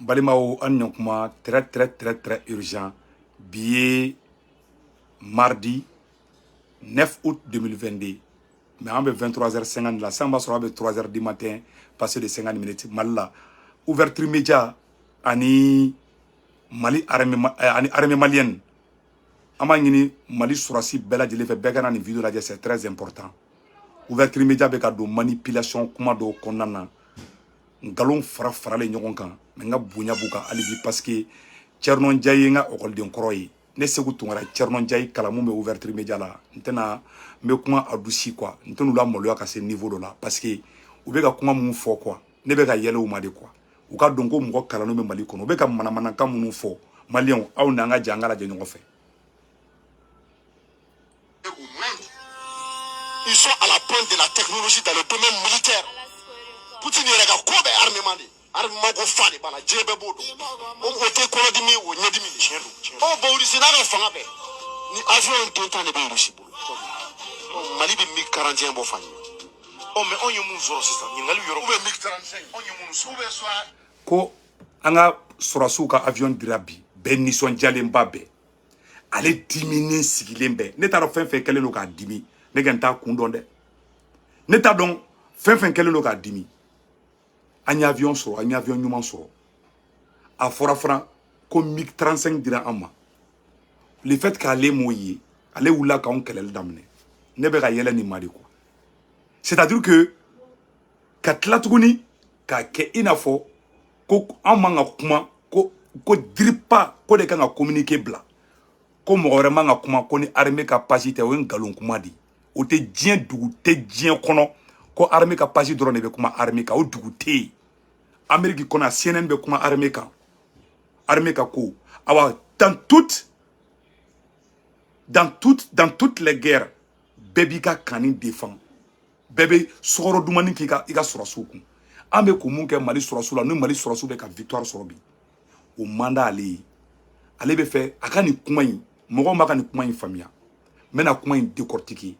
N balimaw, an ɲɔkuma, très très très très urgent. Bi ye mardi 9 août 2022, mais an bɛ 23h50 la sisan. B'a sɔrɔ an bɛ 3h du matin passé de 50 minutes Mali la. Ouverture média ani Mali armée, ani armée malienne, an b'a ɲini Mali sɔrɔsi bɛɛ lajɛlen fɛ, bɛɛ ka na nin vidéo lajɛ, c'est très important. Ouverture média bɛ ka don manipulation kuma dɔw kɔnɔna na, nkalon fara faralen ɲɔgɔn kan. Mais n ka bonya b'u kan hali bi, parce que Thierno Ndiaye ye n ka ekɔliden kɔrɔ ye. Ne Segu Tunkara, Thierno Ndiaye kalan mun bɛ ouverture média la, n tɛna n bɛ kuma a dusi quoi, n tɛn'u la maloya ka se niveau dɔ la, parce que u bɛ ka kuma mun fɔ quoi, ne bɛ ka yɛlɛ u ma de quoi. U ka dɔn ko mɔgɔ kalannen bɛ Mali kɔnɔ. U bɛ ka manamanakan minnu fɔ, maliyɛnw, aw n'an ka jɛ an ka lajɛ ɲɔgɔn fɛ. Au monde. Ils sont à la pointe de la technologie dans le domaine militaire. Poutine yɛrɛ ka ko bɛɛ armement de. Armement ko fa de b'a la, diɲɛ bɛɛ b'o dɔn. O tɛ kɔnɔdimi, o ɲɛdimi de. Tiɲɛ don. Ɔ bon, Russie n'a ka fanga bɛɛ, ni avion den 10 de bɛ Russie bolo. Ɔ Mali bɛ MiG 41 bɔ fan jumɛn? Ɔ mais anw ye mun sɔrɔ sisan? Ɲininkali yɔrɔ. Ou bien MiG 35. Anw ye mun sɔrɔ? Ou bien soit Ko an ka sɔrɔsiw ka avion dira bi, bɛɛ nisɔndiyalenba bɛɛ, ale diminen sigilen bɛɛ. Ne t'a dɔn fɛn fɛn kɛlen don k'a dimi. Ne kɛ n t'a kun dɔn dɛ, ne t'a dɔn fɛn fɛn kɛlen don k'a dimi. An ye avion sɔrɔ, an ye avion ɲuman sɔrɔ. A fɔra fana ko MiG 35 dira an ma. Le fait qu'ale m'o ye, ale wulila k'anw kɛlɛli daminɛ. Ne bɛ ka yɛlɛ nin ma de quoi. C'est à dire que ka tila tuguni k'a kɛ i n'a fɔ ko an man ka kuma, ko DIRPA ko de kan ka communiqué bila, ko mɔgɔ wɛrɛ man ka kuma, ko ni armée ka page tɛ. O ye nkalon kuma de ye. O tɛ diɲɛ, dugu tɛ diɲɛ kɔnɔ ko armée ka page dɔrɔn de bɛ kuma armée kan. O dugu tɛ yen. Amérique kɔnɔ, CNN bɛ kuma armée kan, armée ka ko. Awa, dans toutes les guerres, bɛɛ b'i ka kanni défend, bɛɛ bɛ sukaro dumani k'i ka i ka sɔrɔsiw kun. An bɛ ko mun kɛ Mali sɔrɔsiw la, ni Mali sɔrɔsiw bɛ ka victoire sɔrɔ bi, o man d'ale ye. Ale bɛ fɛ a ka nin kuma in, mɔgɔw ma ka nin kuma in faamuya. N bɛna kuma in décortiquer.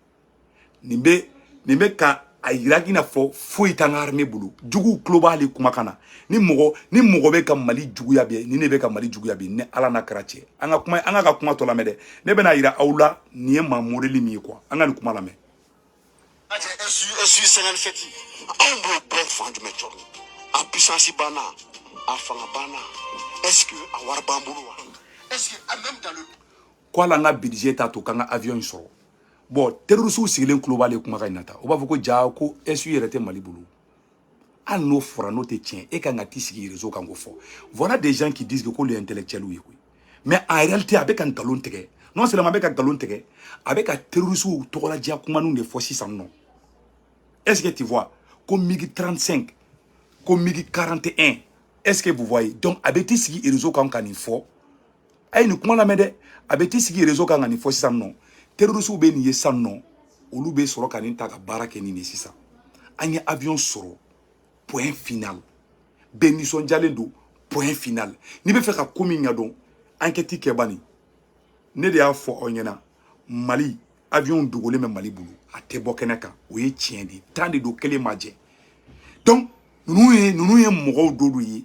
Nin bɛ ka a yira i n'a fɔ foyi t'an ka armée bolo. Juguw tulo b'ale kumakan na. Ni mɔgɔ bɛ ka Mali juguya bi, ni ne bɛ ka Mali juguya bi, ni Ala n'a kɛra cɛ, an ka kuma, an ka kuma tɔ lamɛn dɛ. Ne bɛna yira aw la nin ye maa modèle min ye quoi. An ka nin kuma lamɛn. SU SU 57, anw b'o bɔ fan jumɛn cɔrɔ? A puissance banna, a fanga banna. Est-ce que a wari b'an bolo wa? Est-ce que même dans le Ko hali an ka budget t'a to k'an ka avion in sɔrɔ. Bon, terroriste sigilen tulo b'ale kumakan in na tan, u b'a fɔ ko ja ko SU yɛrɛ tɛ Mali bolo. Hali n'o fɔra, n'o tɛ tiɲɛ, e kan ka t'i sigi réseau kan k'o fɔ. Voilà des gens qui disent que k'olu ye intellectuels ye koyi, mais en réalité a bɛ ka nkalon tigɛ. Non seulement a bɛ ka nkalon tigɛ, a bɛ ka terroriste tɔgɔladiya kumaninw de fɔ sisan nɔ. Est-ce que tu vois ko MiG 35, ko MiG 41? Est-ce que vous voyez? Donc a bɛ t'i sigi réseau kan ka nin fɔ. A ye nin kuma lamɛn dɛ. A bɛ t'i sigi réseau kan ka nin fɔ sisan nɔ. Terroriste bɛ nin ye sisan nɔ, olu bɛ sɔrɔ ka nin ta ka baara kɛ nin de. Sisan an ye avion sɔrɔ, point final. Bɛɛ nisɔndiyalen don, point final. N'i bɛ fɛ ka ko min ɲɛdɔn, enquête kɛ bani. Ne de y'a fɔ aw ɲɛna, Mali avion dogolen bɛ Mali bolo, a tɛ bɔ kɛnɛ kan. O ye tiɲɛ de ye, tan de don, kelen ma jɛ. Donc ninnu ye mɔgɔw dɔw ye,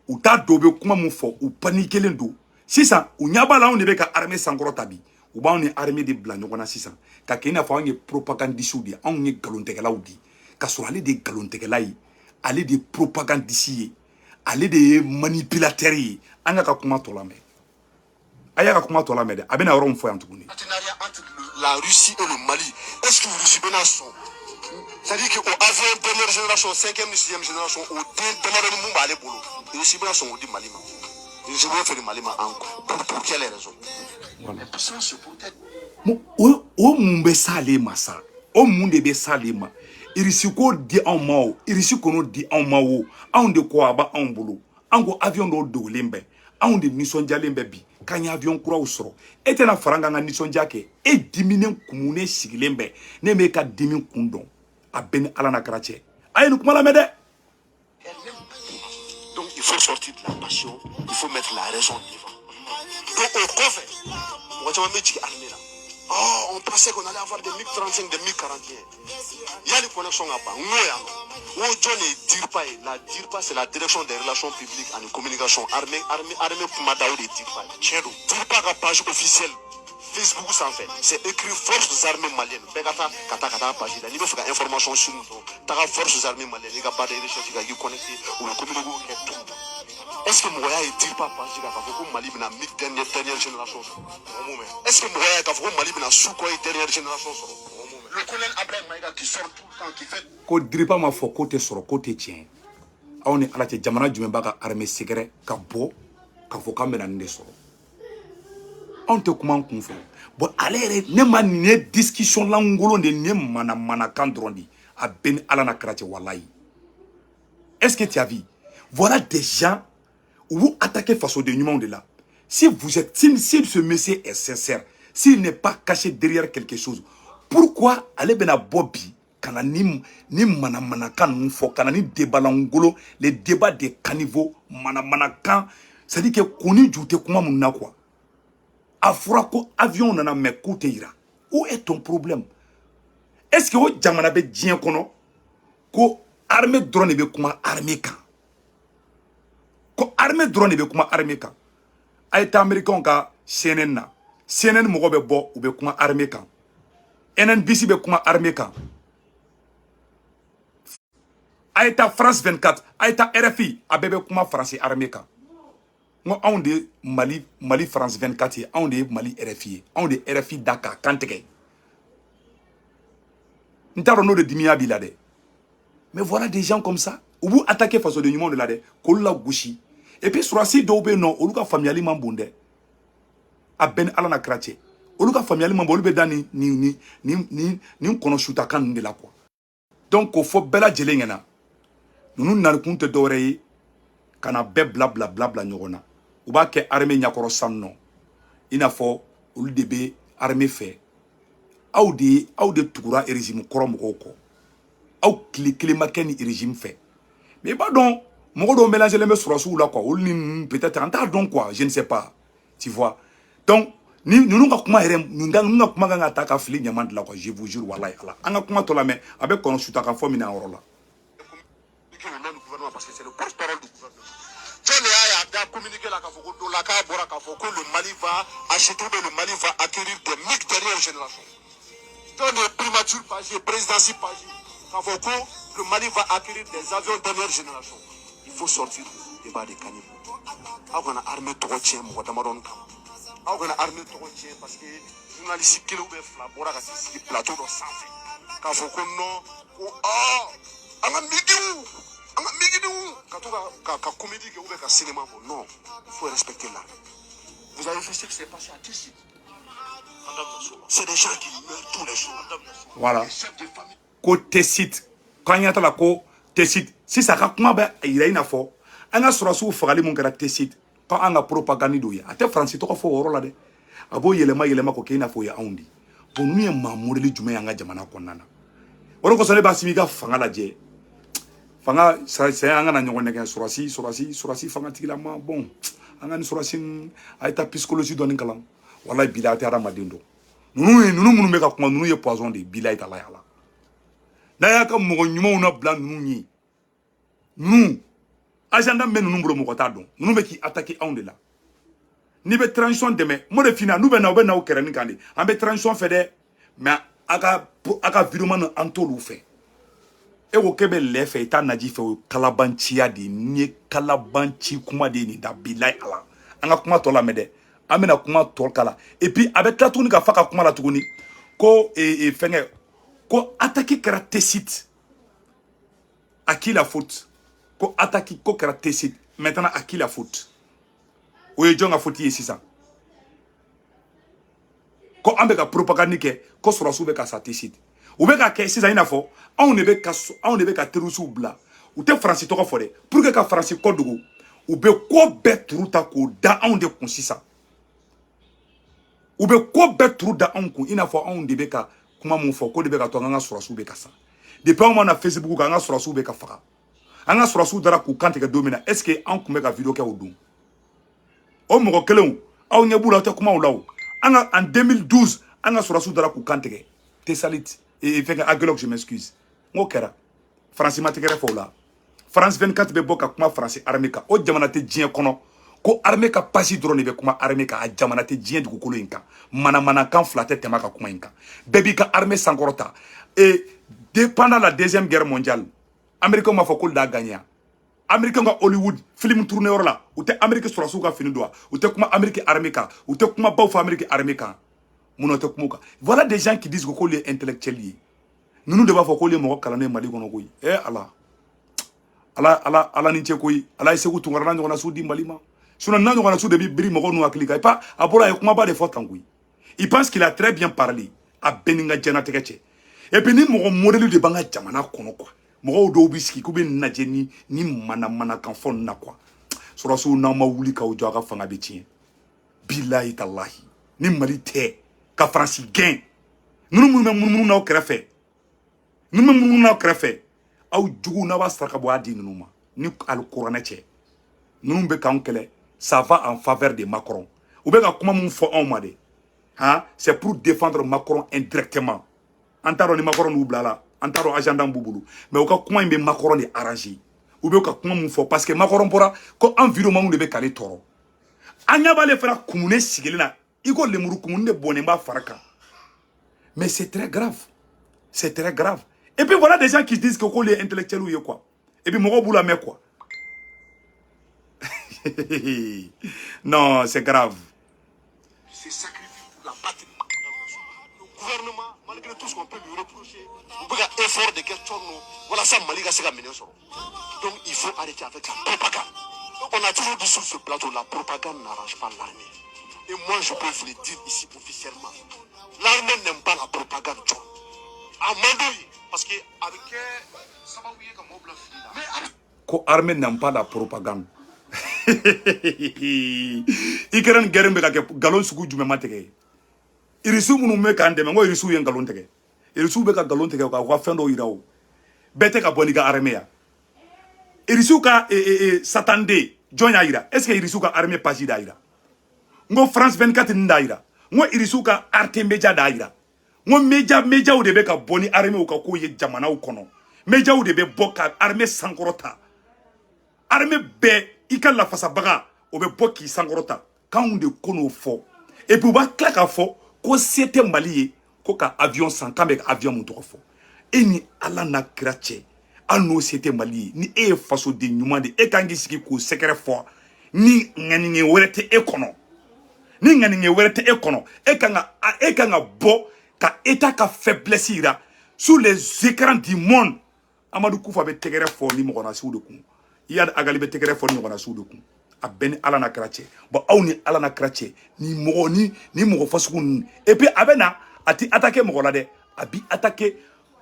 u t'a dɔn u bɛ kuma mun fɔ. U paniquelen don sisan, u ɲɛ b'a la anw de bɛ ka armée sankɔrɔta bi. U b'anw ni armée de bila ɲɔgɔn na sisan, ka kɛ i n'a fɔ anw ye propagandistes de ye, anw ye nkalontigɛlaw de ye, ka sɔrɔ ale de ye nkalontigɛla ye, ale de ye propagandiste ye, ale de ye manipulateur ye. An ka kuma tɔ lamɛn. A y'a ka kuma tɔ lamɛn dɛ, a bɛna yɔrɔ min fɔ yan tuguni. Partenariat entre la Russie et le Mali, est-ce que Russie bɛna sɔn? C'est-à-dire que o avion dernière génération, cinquième ni sixième génération, o den damadɔni mun b'ale bolo, Russie bɛna sɔn k'o di Mali ma? Russie b'o feere Mali ma en pour quelle raison? Voilà. Les puissances se protègent. O mun bɛ s'ale ma sa? O mun de bɛ s'ale ma? Irisi k'o di anw ma, o Irisi kɔn'o di anw ma, o anw de ko a b'anw bolo. An ko avion dɔw dogolen bɛ, anw de nisɔndiyalen bɛ bi k'an ye avion kuraw sɔrɔ. E tɛna fara an kan ka nisɔndiya kɛ. E diminen kumunen sigilen bɛ, ne m'e ka dimi kun dɔn. A bɛɛ ni Ala n'a kɛra cɛ. A ye nin kuma lamɛn dɛ. Donc il faut sortir de la passion, il faut mettre la raison devant. Donc au kɔfɛ, mɔgɔ caman bɛ jigin armée la. Oh, on pensait qu'on allait avoir des MiG 35, des MiG 41. Yanni connexion ka ban, n ko yan nɔ. N ko jɔn de ye DIRPA ye? La DIRPA, c'est la Direction des relations publiques and communication. Armée kumada, o de ye DIRPA ye. Tiɲɛ don. DIRPA ka page officielle Facebook sanfɛ, c'est écrit Forces armées maliennes. Bɛɛ ka taa ka taa ka taa page la. N'i bɛ fɛ ka information sur dɔrɔn, taga Forces armées maliennes, i ka barre de recherche kan, i k'i connecté, u bɛ communiqué kɛ tout. Est ce que mɔgɔ y'a ye DIRPA page kan k'a fɔ ko Mali bɛna MiG dernière génération sɔrɔ? Mɔgɔ m'o mɛn. Est ce que mɔgɔ y'a ye k'a fɔ ko Mali bɛna Sukhoi dernière génération sɔrɔ? Mɔgɔ m'o mɛn. Le colonel Ablaye Maïga qui sort tout le temps, qui fait Ko DIRPA ma fɔ k'o tɛ sɔrɔ, k'o tɛ tiɲɛ. Aw ni Ala cɛ, jamana jumɛn b'a ka armée sɛgɛrɛ ka bɔ k'a fɔ k'an bɛna nin de sɔrɔ? Anw tɛ kuma an kun fɛ. Bon, ale yɛrɛ, ne ma nin ye discussion lankolon de, nin ye manamanakan dɔrɔn de. A bɛɛ ni Ala na kɛra cɛ, walayi. Est-ce que tu as vu? Voilà des gens u b'u attaquer fasoden ɲumanw de la. Si vous êtes si, si ce monsieur est sincère, s'il n'est pas caché derrière quelque chose, pourquoi ale bɛna bɔ bi ka na ni manamanakan ninnu fɔ, ka na ni débat lankolon, les débats des caniveaux, manamanakan, c'est à dire que kun ni ju tɛ kuma mun na quoi? A fɔra ko avion nana, mais k'u tɛ yira. Où est ton problème? Est ce que o jamana bɛ diɲɛ kɔnɔ ko armée dɔrɔn de bɛ kuma armée kan, ko armée dɔrɔn de bɛ kuma armée kan? A ye taa Américain ka CNN na. CNN mɔgɔ bɛ bɔ, u bɛ kuma armée kan. NNBC bɛ kuma armée kan. A ye taa France 24, a ye taa RFI, a bɛɛ bɛ kuma Faransi armée kan. N ko anw de ye Mali France 24 ye, anw de ye Mali RFI ye, anw de ye RFI da k'a kan tigɛ. N t'a dɔn n'o de dimiya b'i la dɛ, mais voilà des gens comme ça, u b'u attaquer fasoden ɲumanw de la dɛ, k'olu la gosi. Et puis sɔrɔdasi dɔw bɛ yen nɔ, olu ka faamuyali man bon dɛ. A bɛɛ ni Ala na kira cɛ, olu ka faamuyali man bon, olu bɛ da nin kɔnɔ sutakan ninnu de la quoi. Donc k'o fɔ bɛɛ lajɛlen ɲɛna, ninnu nalikun tɛ dɔwɛrɛ ye ka na bɛɛ bila bila bila bila ɲɔgɔn na. U b'a kɛ armée ɲɛkɔrɔ sanu nɔ, i n'a fɔ olu de bɛ armée fɛ. Aw de tugura régime kɔrɔ mɔgɔw kɔ. Aw tile kelen ma kɛ ni régime fɛ. Mais i b'a dɔn, mɔgɔ dɔw mélangelen bɛ sɔrɔsiw la quoi, olu ni ninnu peut-être, an t'a dɔn quoi, je ne sais pas, tu vois. Donc ni ninnu ka kuma yɛrɛ, ninnu ka kuma kan ka ta ka fili ɲama de la quoi, je vous jure, walayi Ala. An ka kuma tɔ lamɛn, a bɛ kɔnɔ sutakan fɔ min na a yɔrɔ la. Communiqué au nom du gouvernement, parce que c'est le porte-parole du gouvernement. Jɔn de y'a ye a da communiqué la k'a fɔ ko don la k'a bɔra k'a fɔ ko le Mali va acheter ou bien le Mali va acquérir des MiG dernière génération? Jɔn de ye primature page ye, présidence page, k'a fɔ ko le Mali va acquérir des avions dernière génération? Il faut sortir du débat de caniveau. Aw kana armée tɔgɔ tiɲɛ mɔgɔ damadɔni kama. Aw kana armée tɔgɔ tiɲɛ parce que journaliste kelen ou bien fila bɔra ka t'i sigi plateau dɔ sanfɛ k'a fɔ ko non, ko aa, an ka MiGw, an ka MiGw, ka to ka comédie kɛ ou bien ka cinéma bɔ. Non, il faut respecter l'armée. Vous avez vu ce qui s'est passé à Tessit? An da bɛna s'o ma. C'est des gens qui meurent tous les jours. An da bɛna s'o ma. Voilà. Des chefs de famille. Ko Tessit, k'an ɲɛ t'a la ko Tessit sisan, a ka kuma bɛ yira i n'a fɔ an ka sɔrɔsiw fagali mun kɛra Tessit, ko an ka propagande dɔ ye. A tɛ Faransi tɔgɔ fɔ o yɔrɔ la dɛ, a b'o yɛlɛma yɛlɛma k'o kɛ i n'a fɔ o ye anw de. Bon, ninnu ye maa modèle jumɛn ye an ka jamana kɔnɔna na? O de kosɔn ne b'a simi ka fanga lajɛ, fanga sɛ, an kana ɲɔgɔn nɛgɛ. Sɔrɔsi fanga tigilama, bon, an ka ni sɔrɔsi ninnu, a ye taa psychologie dɔɔni kalan. Walayi bilayi, a tɛ hadamaden dɔn. Ninnu ye, ninnu minnu bɛ ka kuma, ninnu ye poison de ye, bilayi talayi Ala. N'a y'a ka mɔgɔ ɲumanw na bila ninnu ye, ninnu agenda min bɛ ninnu bolo, mɔgɔ t'a dɔn. Ninnu bɛ k'i attaquer anw de la. N'i bɛ transition dɛmɛ, m'o de f'i ɲɛna, n'u bɛ na, u bɛ na o kɛrɛnin kan de. An bɛ transition fɛ dɛ, mais a ka virement ninnu, an t'olu fɛ. E ko k'e bɛ lɛ fɛ, i t'a naji fɛ, o ye kalabanciya de ye. Nin ye kalabanci kuma de ye nin da, bilayi Ala. An ka kuma tɔ lamɛn dɛ, an bɛna kuma tɔ kala. Et puis a bɛ tila tuguni ka fa ka kuma la tuguni ko fɛnkɛ, ko attaque kɛra Tessit, à qui la faute? Ko attaque ko kɛra Tessit, maintenant à qui la faute? O ye jɔn ka faute ye sisan? Ko an bɛ ka propagande kɛ ko sɔrɔsiw bɛ ka sa Tessit, u bɛ ka kɛ sisan i n'a fɔ anw de bɛ ka terroristew bila. U tɛ Faransi tɔgɔ fɔ dɛ, pour que ka Faransi kɔ dogo, u bɛ ko bɛɛ turu ta k'o da anw de kun sisan. U bɛ ko bɛɛ turu da anw kun, i n'a fɔ anw de bɛ ka kuma mun fɔ, ko de bɛ ka to an ka sɔrɔsiw bɛ ka sa. Depuis anw ma na Facebook kan, an ka sɔrɔsiw bɛ ka faga. An ka sɔrɔsiw dara k'u kan tigɛ don min na, est ce que an tun bɛ ka vidéo kɛ o don? O mɔgɔ kelenw, aw ɲɛ b'u la, aw tɛ kuma o la. O an ka, en 2012, an ka sɔrɔsiw dara k'u kan tigɛ Tessalit, fɛnkɛ, Aguelhok, je m'excuse, n ko kɛra. Faransi ma tɛgɛrɛ fɔ o la. France 24 bɛ bɔ ka kuma Faransi armée kan. O jamana tɛ diɲɛ kɔnɔ ko armée ka page dɔrɔn de bɛ kuma armée kan. A jamana tɛ diɲɛ dugukolo in kan, manamanakan fila tɛ tɛmɛ a ka kuma in kan. Bɛɛ b'i ka armée sankɔrɔta. Et pendant la Deuxième Guerre mondiale, Américains m'a fɔ k'olu d'a gagné. Américain ka Hollywood film tourné yɔrɔ la, u tɛ Amérique sɔrɔsiw ka fini don wa? U tɛ kuma Amérique armée kan? U tɛ kuma baw fɔ Amérique armée kan? Mun na u tɛ kuma o kan? Voilà des gens qui disent que k'olu ye intellectuel ye. Ninnu de b'a fɔ k'olu ye mɔgɔ kalannen Mali kɔnɔ koyi. Eh Ala, Ala, Ala, Ala ni cɛ koyi. Ala ye Segu Tunkara n'a ɲɔgɔnna su di Mali ma. Sinon n'a ɲɔgɔnna su de bi biri mɔgɔw n'u hakili kan. Et pas a bɔra, a ye kumaba de fɔ tan koyi. Il pense qu'il a très bien parlé. A bɛɛ ni n ka diɲɛnatigɛ cɛ. Et puis ni mɔgɔ modèle de b'an ka jamana kɔnɔ quoi, mɔgɔw dɔw bi sigi k'u bɛ lajɛ ni manamanakan fɔ ninnu na quoi. Sɔrɔsiw, n'aw ma wuli k'aw jɔ, a ka fanga bɛ tiɲɛ. Bilahi talahi, ni Mali tɛ ka Faransi gɛn, ninnu minnu bɛ munumunu n'aw kɛrɛfɛ, ninnu bɛ munumunu n'aw kɛrɛfɛ, aw juguw, n'aw b'a saraka bɔ, a di ninnu ma ni alikuranɛ cɛ. Ninnu bɛ k'anw kɛlɛ, ça va en faveur de Macron. U bɛ ka kuma mun fɔ anw ma de han, c'est pour défendre Macron indirectement. An t'a dɔn ni Macron n'u bila la, an t'a dɔn agenda b'u bolo, mais u ka kuma in bɛ Macron de arranger. U bɛ ka kuma mun fɔ, parce que Macron bɔra ko an vidéo de bɛ k'ale tɔɔrɔ. An ɲɛ b'ale fana kumunen sigilen na i ko lemuru kumuni de bɔnnen b'a fari kan. Mais c'est très grave, c'est très grave. Et puis voilà des gens qui disent que k'olu ye intellectuels ye quoi. Et puis mɔgɔw b'u lamɛn quoi. Non, c'est grave. Se sacrifie pour la patrie. Le gouvernement, malgré tout ce qu'on peut lui reprocher, u bɛ ka effort de kɛ cɔn walasa Mali ka se ka minɛn sɔrɔ. Donc il faut arrêter avec la propagande. On a toujours dit sur ce plateau, la propagande n'arrange pas l'armée. Et moi, je peux vous le dire ici officiellement, l'armée n'aime pas la propagande. Cɔn a man d'o ye, parce que a bɛ kɛ sababu ye ka mɔgɔw bila fili la. Mais a bɛ Ko armée n'aime pas la propagande. Ukraine guerre bɛ ka kɛ, nkalon sugu jumɛn ma tigɛ? Irisiw minnu bɛ k'an dɛmɛ, n ko irisiw ye nkalon tigɛ. Irisiw bɛ ka nkalon tigɛ ka u ka fɛn dɔw yira. O bɛɛ tɛ ka bɔ n'i ka armée ya. Irisiw ka Satan den jɔn y'a yira? Est ce que irisiw ka armée page d'a yira? N ko France 24 nin d'a yira. N ko irisiw ka Arte Media d'a yira. N ko médiaw de bɛ ka bɔ ni armée ka ko ye jamanaw kɔnɔ. Médiaw de bɛ bɔ ka armée sankɔrɔta. Armée bɛɛ i ka lafasabaga, o bɛ bɔ k'i sankɔrɔta k'anw de ko n'o fɔ. Et puis u b'a tila k'a fɔ ko se tɛ Mali ye ko ka avion san, k'an bɛ ka avion mun tɔgɔ fɔ. E ni Ala n'a kira cɛ, hali n'o se tɛ Mali ye, ni e ye fasoden ɲuman de, e kan k'i sigi k'o sɛgɛrɛ fɔ. Ni ŋaniŋɛ wɛrɛ tɛ e kɔnɔ, ni ŋaniŋɛ wɛrɛ tɛ e kɔnɔ, e kan ka bɔ ka État ka faiblesse yira sur les écrans du monde. Amadu Kufa bɛ tɛgɛrɛ fɔ ni mɔgɔnasiw de kun. Iyad Agali bɛ tɛgɛrɛ fɔ ni ɲɔgɔnnasiw de kun. A bɛɛ ni Ala n'a kɛra cɛ. Bon, aw ni Ala n'a kɛra cɛ, ni mɔgɔ ni mɔgɔ fasugu ninnu. Et puis a bɛ na, a ti attaquer mɔgɔ la dɛ, a bi attaquer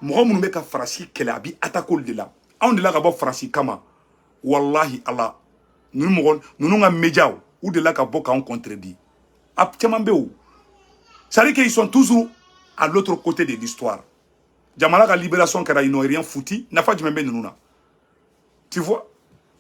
mɔgɔ minnu bɛ ka Faransi kɛlɛ, a bi attaquer olu de la. Anw de la ka bɔ Faransi kama. Wallahi Ala, ninnu mɔgɔ ninnu ka médiaw, u de la ka bɔ k'anw contredit. A caman bɛ o, c'est à dire qu'ils sont toujours à l'autre côté de l'histoire. Jamana ka libération kɛra, ils n'ont rien foutu. Nafa jumɛn bɛ ninnu na? Tu vois,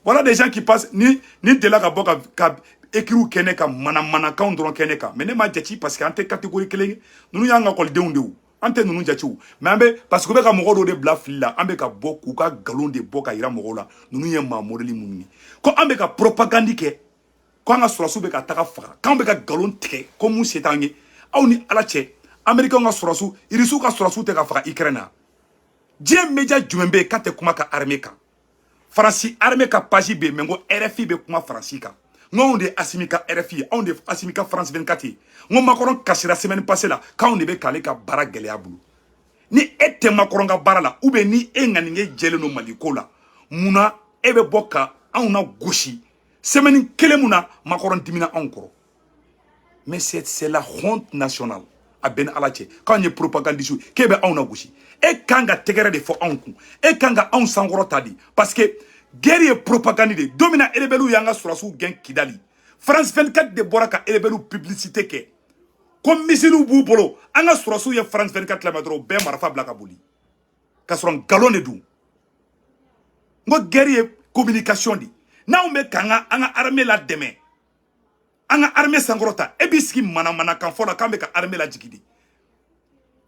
voilà des gens qui passent ni delila ka bɔ ka écrire kɛ ne kan, manamanakanw dɔrɔn kɛ ne kan. Mais ne ma jate, parce que an tɛ catégorie kelen ye. Ninnu y'an ka ekɔlidenw de ye o, an tɛ ninnu jate o. Mais an bɛ, parce que u bɛ ka mɔgɔ dɔw de bila fili la. An bɛ ka bɔ k'u ka nkalon de bɔ ka yira mɔgɔw la. Ninnu ye maa modèle minnu ye, ko an bɛ ka propagande kɛ ko an ka sɔrɔsiw bɛ ka taga faga, k'an bɛ ka nkalon tigɛ ko mun se t'an ye. Aw ni Ala cɛ, Américains ka sɔrɔsiw, Irisiw ka sɔrɔsiw tɛ ka faga Ukraine na? Diɲɛ média jumɛn bɛ yen k'a tɛ kuma ka armée kan? Faransi armée ka page bɛ yen, mais n ko RFI bɛ kuma Faransi kan. N ko anw de ye Asimi ka RFI ye, anw de ye Asimi ka France 24 ye. N ko Macron kasira semaine passée la k'anw de bɛ k'ale ka baara gɛlɛya bolo. Ni e tɛ Macron ka baara la, ou bien ni e ŋaniŋɛ jɛlen don Mali ko la, munna e bɛ bɔ ka anw na gosi semaine kelen mun na Macron dimina anw kɔrɔ? Mais c'est la honte nationale. A bɛɛ ni Ala cɛ, k'anw ye propagandiste ye, k'e bɛ anw na gosi. E kan ka tɛgɛrɛ de fɔ anw kun, e kan ka anw sankɔrɔ ta de, parce que guerre ye propagande de. Don min na rebelle y'an ka sɔrɔsiw gɛn Kidali, France 24 de bɔra ka rebelle publicité kɛ ko missiles b'u bolo. An ka sɔrɔsiw ye France 24 lamɛn dɔrɔn, u bɛɛ marifa bila ka boli, k'a sɔrɔ nkalon de don. N ko guerre ye communication de. N'anw bɛ k'an ka an ka armée la dɛmɛ, an ka armée sankɔrɔta, e b'i sigi manamanakan fɔ la k'an bɛ ka armée lajigin de.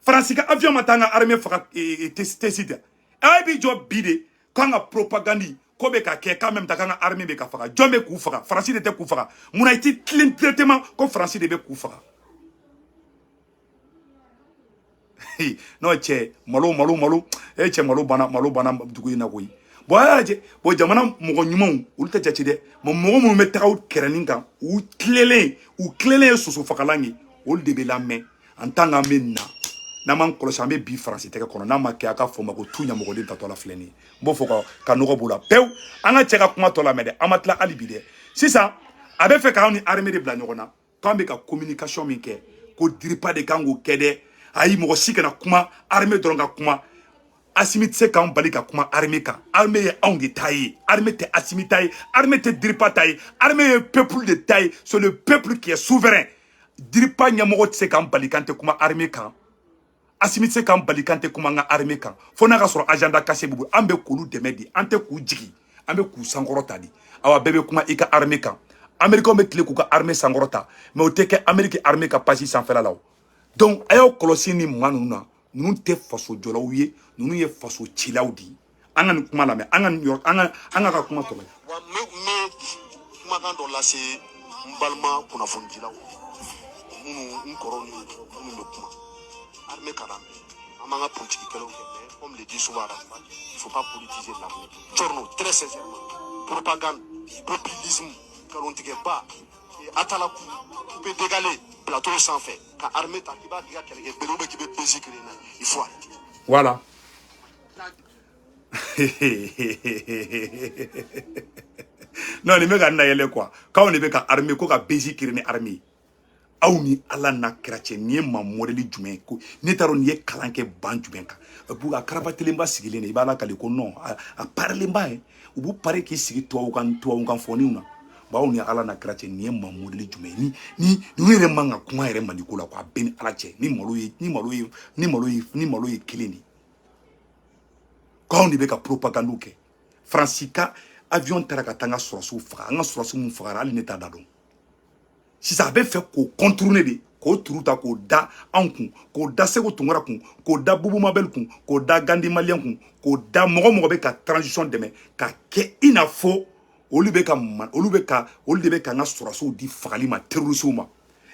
Faransi ka avion ma taa an ka armée faga tesi tɛ. E b'i jɔ bi de. K'an ka propagande ko bɛ ka kɛ k'an même ta k'an ka armée bɛ ka faga. Jɔn bɛ k'u faga? Faransi de tɛ k'u faga. Munna i ti tilen directement ko Faransi de bɛ k'u faga? Non cɛ, malo malo malo, e cɛ, malo banna, malo banna dugu in na koyi. Bon, a y'a lajɛ. Bon, jamana mɔgɔ ɲumanw, olu tɛ jate dɛ. Mais mɔgɔ minnu bɛ taga u kɛrɛnin kan, u tilelen ye soso fagalan ye, olu de bɛ lamɛn. En tant qu'an bɛ na, n'an m'an kɔlɔsi, an bɛ bi Faransi tɛgɛ kɔnɔ. N'a ma kɛ, a ka fɔ ma ko tu ɲamɔgɔden tatɔ la filɛ nin ye. N b'o fɔ ka nɔgɔ b'o la pewu. An ka cɛ ka kuma tɔ lamɛn dɛ, an ma tila hali bi dɛ. Sisan a bɛ fɛ k'anw ni armée de bila ɲɔgɔn na, k'an bɛ ka communication min kɛ, ko DIRPA de kan k'o kɛ dɛ. Ayi, mɔgɔ si kana kuma, armée dɔrɔn ka kuma. Assimi tɛ se k'an bali ka kuma armée kan. Armée ye anw de ta ye, armée tɛ Assimi ta ye, armée tɛ DIRPA ta ye, armée ye peuple de ta ye. C'est le peuple qui est souverain. DIRPA ɲɛmɔgɔ tɛ se k'an bali k'an tɛ kuma armée kan. Assimi tɛ se k'an bali k'an tɛ kuma an ka armée kan, fo n'a ka sɔrɔ agenda caché b'u bolo. An bɛ k'olu dɛmɛ de, an tɛ k'u jigi, an bɛ k'u sankɔrɔta de. Awa, bɛɛ bɛ kuma i ka armée kan. Américains bɛ tile k'u ka armée sankɔrɔta, mais o tɛ kɛ Amérique armée ka page sanfɛla la o. Donc a y'aw kɔlɔsi ni maa ninnu na. Ninnu tɛ faso jɔlaw ye, ninnu ye faso cilaw de ye. An ka nin kuma lamɛn, an ka nin yɔrɔ, an ka kuma tɔ lajɛ. Wa n bɛ kumakan dɔ lase n balima kunnafonidilaw minnu, n kɔrɔw ni minnu bɛ kuma armée ka d'an bɛɛ. An b'an ka politique kɛlɛw kɛ, mais comme le dit souvent Arafat, il faut pas politiser l'armée. Tchorno, très sincèrement, propagande, populisme, nkalontigɛba, atalaku, coupé décalé plateau sanfɛ ka armée ta k'i b'a k'i ka kɛlɛkɛ bere ou bien k'i bɛ bezi créer n'a ye, il faut arrêter. Voilà. Non, nin bɛ ka na yɛlɛ quoi, k'anw de bɛ ka armée ko ka bezi créer ni armée ye. Aw ni Ala n'a kira cɛ, nin ye maa modèle jumɛn ye? Ko ne t'a dɔn nin ye kalan kɛ ban jumɛn kan. A karabatelenba sigilen de, i b'a lakali ko non, a parilenba ye. U b'u pari k'i sigi tubabukan fɔniw na. Bon, aw ni Ala n'a kira cɛ, nin ye maa modèle jumɛn ye? Ni ninnu yɛrɛ man ka kuma yɛrɛ Maliko la quoi. A bɛɛ ni Ala cɛ, ni malo ye, ni malo ye, ni malo ye, ni malo ye kelen de ye. K'anw de bɛ ka propagande kɛ. Faransi ka avion taara ka taa an ka sɔrɔsiw faga. An ka sɔrɔsi mun fagara, hali ne t'a da dɔn. Sisan a bɛ fɛ k'o contourner de, k'o turu ta k'o da anw kun, k'o da Segu Tunkara kun, k'o da Bubu Mabel kun, k'o da Gandi Malien kun, k'o da mɔgɔ mɔgɔ bɛ ka transition dɛmɛ, ka kɛ i n'a fɔ olu bɛ ka olu bɛ ka olu de bɛ k'an ka sɔrɔsiw di fagali ma, terrorisiw ma.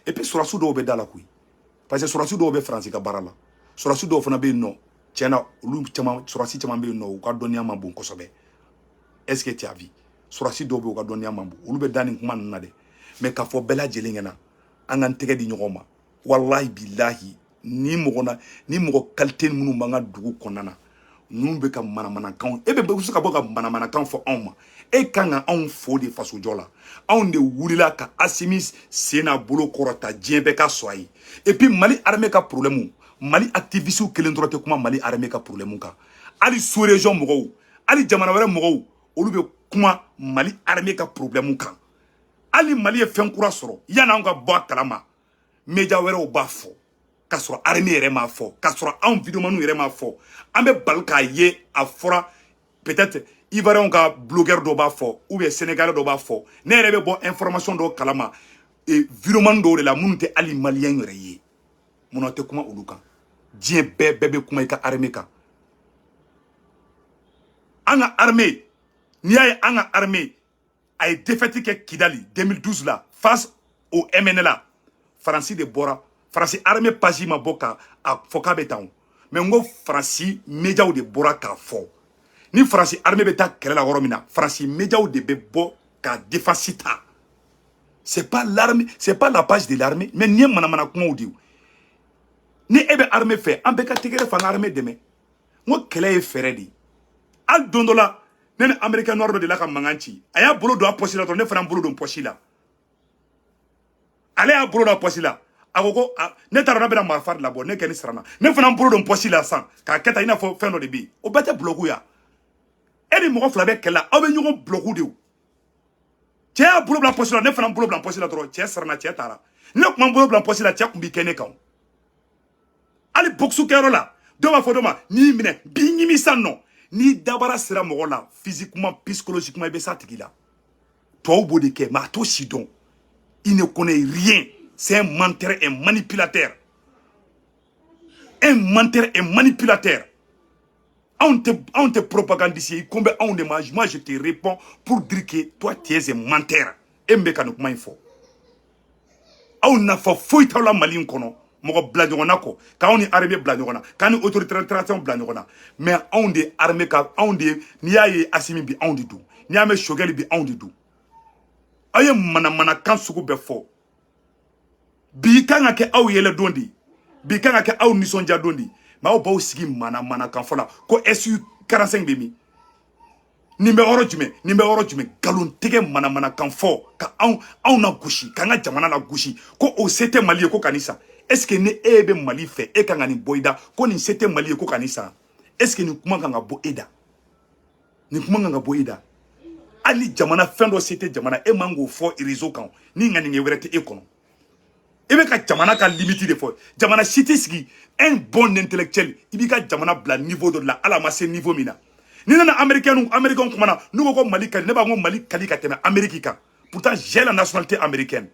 Et puis sɔrɔsi dɔw bɛ da la koyi, parce que sɔrɔsi dɔw bɛ Faransi ka baara la, sɔrɔsi dɔw fana bɛ yen nɔ. Tiɲɛ na, olu caman, sɔrɔsi caman bɛ yen nɔ, u ka dɔnniya ma bon kosɛbɛ. Est-ce que tu as vu? Sɔrɔsi dɔw bɛ yen, u ka dɔnniya ma bon, olu bɛ da nin kuma ninnu na dɛ. Mais k'a fɔ bɛɛ lajɛlen ɲɛna, an k'an tɛgɛ di ɲɔgɔn ma. Walahi bilahi, ni mɔgɔ na ni mɔgɔ qualité minnu b'an ka dugu kɔnɔna na, ninnu bɛ ka manamanakanw, e bɛ se ka bɔ ka manamanakan fɔ anw ma. E kan ka anw fo de fasojɔ la. Anw de wulila ka Assimi sen n'a bolo kɔrɔta, diɲɛ bɛɛ ka sɔn a ye. Et puis Mali armée ka problème, Mali activiste kelen dɔrɔn tɛ kuma Mali armée ka problème kan. Hali sous région mɔgɔw, hali jamana wɛrɛ mɔgɔw, olu bɛ kuma Mali armée ka problème kan. Hali Mali ye fɛn kura sɔrɔ, yanni anw ka bɔ a kalama, média wɛrɛw b'a fɔ k'a sɔrɔ armée yɛrɛ m'a fɔ, k'a sɔrɔ anw videomaniw yɛrɛ m'a fɔ. An bɛ bali k'a ye a fɔra, peut-être Ivoirien ka blogueur dɔ b'a fɔ, ou bien Sénégalais dɔ b'a fɔ. Ne yɛrɛ bɛ bɔ information dɔw kalama videoman dɔw de la minnu tɛ hali malien yɛrɛ ye. Munna tɛ kuma olu kan? Diɲɛ bɛɛ, bɛɛ bɛ kuma i ka armée kan. An ka armée, n'i y'a ye an ka armée a ye défaite kɛ Kidali 2012 la face au MNLA, Faransi de bɔra. Faransi armée page ma bɔ ka a fɔ k'a bɛ tan o, mais n ko Faransi médiaw de bɔra k'a fɔ. Ni Faransi armée bɛ taa kɛlɛ la yɔrɔ min na, Faransi médiaw de bɛ bɔ ka défense ta. C'est pas l'armée, c'est pas la page de l'armée. Mais nin ye manamana kumaw de ye. Ni e bɛ armée fɛ, an bɛɛ ka tɛgɛrɛ fɛ, an ka armée dɛmɛ. N ko kɛlɛ ye fɛɛrɛ de ye. Hali don dɔ la, ne ni américain noir dɔ de la ka mankan ci, a y'a bolo don a poche la dɔrɔn, ne fana bolo don poche la. Ale y'a bolo don a poche la, a ko ko ne taara n'a bɛna marifa de labɔ, ne kɛ ni siranna, ne fana bolo don poche la sisan k'a kɛ tan, i n'a fɔ fɛn dɔ de bɛ yen. O bɛɛ tɛ bloku ya? E ni mɔgɔ fila bɛ kɛlɛ la, aw bɛ ɲɔgɔn bloku de o. Cɛ y'a bolo bila poche la, ne fana bolo bila poche la dɔrɔn, cɛ siranna, cɛ taara. Ne tun ma bolo bila poche la, cɛ tun b'i kɛ ne kan. Hali boxe kɛyɔrɔ la, dɔw b'a fɔ dɔ ma n'i minɛ b'i ɲimi sisan nɔ. N'i dabara sera mɔgɔ la physiquement, psychologiquement, i bɛ s'a tigi la. Tubabu b'o de kɛ, mais a t'o si dɔn. Il ne connaît rien, c'est un menteur, un manipulateur, un menteur, un manipulateur. Anw tɛ propagandiste ye, i ko bɛ anw de ma. Moi, je te réponds pour dire que toi, tu es un menteur. E min bɛ ka nin kuma in fɔ, aw nafa foyi t'aw la Mali in kɔnɔ. Mɔgɔ bila ɲɔgɔn na kɔ, k'anw ni armée bila ɲɔgɔn na, k'an ni autorité transition bila ɲɔgɔn na. Mais anw de armée ka, anw de, n'i y'a ye Assimi bi, anw de don. N'i y'a mɛn Choguel bi, anw de don. Aw ye manamanakan sugu bɛɛ fɔ. Bi kan ka kɛ aw yɛlɛ don de, bi kan ka kɛ aw nisɔndiya don de. Mais aw b'aw sigi manamanakan fɔ la ko SU 45 bɛ min, nin bɛ yɔrɔ jumɛn, nin bɛ yɔrɔ jumɛn? Nkalon tigɛ, manamanakan fɔ, ka anw na gosi, k'an ka jamana la gosi, ko o se tɛ Mali ye, ko ka nin san. Est ce que ni e bɛ Mali fɛ, e kan ka nin bɔ i da ko nin se tɛ Mali ye, ko ka nin san? Est ce que nin kuma kan ka bɔ e da? Nin kuma kan ka bɔ e da? Hali jamana fɛn dɔ se tɛ jamana, e man k'o fɔ réseau kan. Ni ŋaniya wɛrɛ tɛ e kɔnɔ, i bɛ ka jamana ka limite de fɔ. Jamana si tɛ sigi. Un bon intellectuel, i b'i ka jamana bila niveau dɔ de la. Hali a ma se niveau min na, ni nana américain, américain kumana, n'u ko ko Mali ka di, ne b'a fɔ ko Mali ka di ka tɛmɛ Amérique kan. Pourtant, j'ai la nationalité américaine.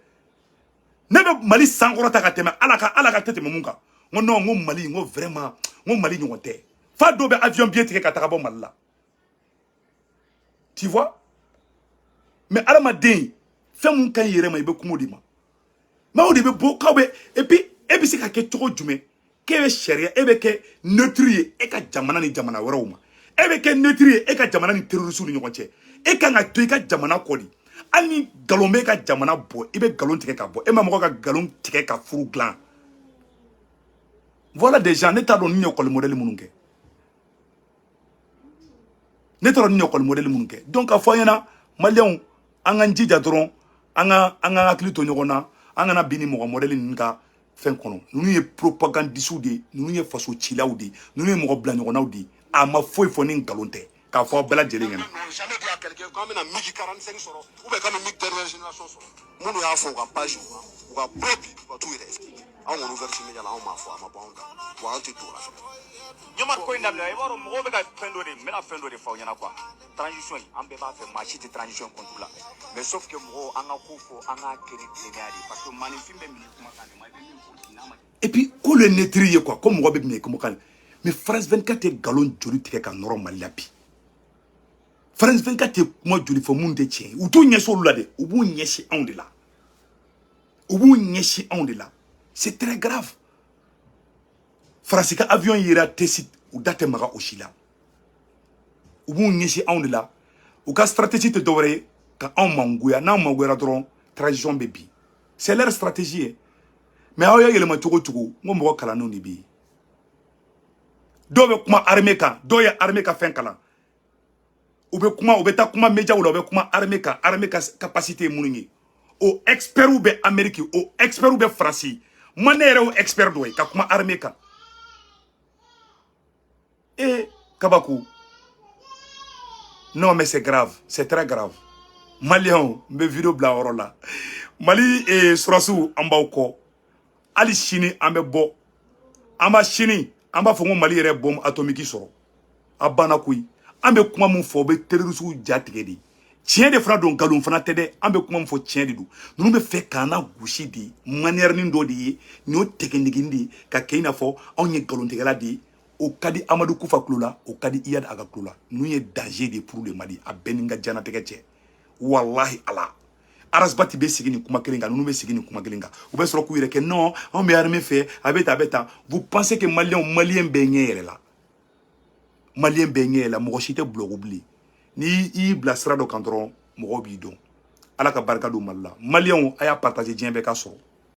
Ne bɛ Mali sankɔrɔta ka tɛmɛ ala ka, ala ka tɛ tɛmɛ mun kan. N ko non, n ko Mali, n ko vraiment, n ko Mali ɲɔgɔn tɛ. Fa dɔw bɛ avion billet tigɛ ka taga bɔ Mali la, tu vois. Mais adamaden, fɛn mun ka ɲi yɛrɛ ma, i bɛ kuma o de ma. Mais o de bɛ bɔ k'aw bɛ. Et puis e bɛ se ka kɛ cogo jumɛn k'e bɛ sariya, e bɛ kɛ neutre ye e ka jamana ni jamana wɛrɛw ma, e bɛ kɛ neutre ye e ka jamana ni terroriste ni ɲɔgɔn cɛ? E kan ka to i ka jamana kɔ de. Hali ni nkalon bɛ e ka jamana bɔ, i bɛ nkalon tigɛ ka bɔ. E ma mɔgɔ ka nkalon tigɛ ka furu dilan. Voilà des gens, ne t'a dɔn ni ye école modèle minnu kɛ. Ne t'a dɔn ni ye école modèle minnu kɛ. Donc a fɔ an ɲɛna, maliyɛnw, an k'an jija dɔrɔn, an ka hakili to ɲɔgɔn na. An kana bin ni mɔgɔ modèle ninnu ka fɛn kɔnɔ. Ninnu ye propagandistes de ye, ninnu ye faso cilaw de ye, ninnu ye mɔgɔ bila ɲɔgɔnnaw de ye. A ma foyi fɔ ni nkalon tɛ k'a fɔ aw bɛɛ lajɛlen ɲɛna. N'ont jamais dit à quelqu'un k'an bɛna MiG 45 sɔrɔ ou bien k'an bɛ MiG dernière génération sɔrɔ. Minnu y'a fɔ u ka page kan, u ka bɔ bi, u ka t'u yɛrɛ expliquer. Anw kɔni, Ouverture Média la, anw m'a fɔ, a ma bɔ anw da wa, an tɛ don o la fɛnɛ. Ɲɛma ko in daminɛ, i b'a dɔn mɔgɔw bɛ ka fɛn dɔ de, n bɛna fɛn dɔ de fɔ aw ɲɛna quoi. Transition in, an bɛɛ b'a fɛ, maa si tɛ transition contre la. Mais sauf que mɔgɔw, an ka ko fɔ, an k'a kɛ ni tilennenya de ye, parce que maaninfin bɛ minɛ kumakan de ma. I bɛ min fɔ n'a ma. Et puis ko le neutre ye quoi, ko mɔgɔ bɛ minɛ kumakan. Mais France 24 ye nkalon joli tigɛ ka nɔrɔ Mali la bi? France 24 ye kuma joli fɔ mun tɛ tiɲɛ ye? U t'u ɲɛsin olu la dɛ, u b'u ɲɛsin anw de la, u b'u ɲɛsin anw de la. C'est très grave. Faransi ka avion yera Tessit, u da tɛ maga o si la. U b'u ɲɛsin anw de la. U ka stratégie tɛ dɔwɛrɛ ye ka anw mangoya. N'anw mangoyara dɔrɔn, transition bɛ bin. C'est leur stratégie ye. Mais aw y'a yɛlɛma cogo o cogo, n ko mɔgɔ kalannenw de bɛ yen. Dɔw bɛ kuma armée kan, dɔw ye armée ka fɛn kalan, u bɛ kuma, u bɛ taa kuma médiaw la, u bɛ kuma armée kan, armée ka capacité ye minnu ye. O experts bɛ Amérique, o experts bɛ Faransi. Ma ne yɛrɛ y'o expert dɔ ye ka kuma armée kan. E kabako. Non mais c'est grave, c'est très grave. Maliyɛnw, n bɛ vidéo bila yɔrɔ la. Mali sɔrɔsiw, an b'aw kɔ. Hali sini an bɛ bɔ, an b'a sini, an b'a fɔ ko Mali yɛrɛ bombe atomique sɔrɔ. A banna koyi. An bɛ kuma mun fɔ, o bɛ terroriste ja tigɛ de. Tiɲɛ de fana don, nkalon fana tɛ dɛ. An bɛ kuma min fɔ, tiɲɛ de don. Ninnu bɛ fɛ k'an na gosi de, manière nin dɔ de ye nin y'o technique de ye ka kɛ i n'a fɔ anw ye nkalontigɛla de ye. O ka di Amadu Kufa kulo la, o ka di Iyad Aga kulo la. Ninnu ye danger de pour le Mali. A bɛɛ ni n ka diɲɛnatigɛ cɛ, walahi ala. Ras Bath bɛ sigi nin kuma kelen kan, ninnu bɛ sigi nin kuma kelen kan, u bɛ sɔrɔ k'u yɛrɛ kɛ non, anw bɛ armée fɛ, a bɛ tan, a bɛ tan. Vous pensez que maliyɛnw, maliyɛn bɛɛ ɲɛ yɛrɛ la, maliyɛn bɛɛ ɲɛ yɛlɛ la. Mɔgɔ si tɛ bulɔku bilen. N'i y'i bila sira dɔ kan dɔrɔn, mɔgɔw b'i dɔn. Ala ka barika don Mali la. Maliyɛnw, a y'a partager, diɲɛ bɛɛ ka sɔrɔ.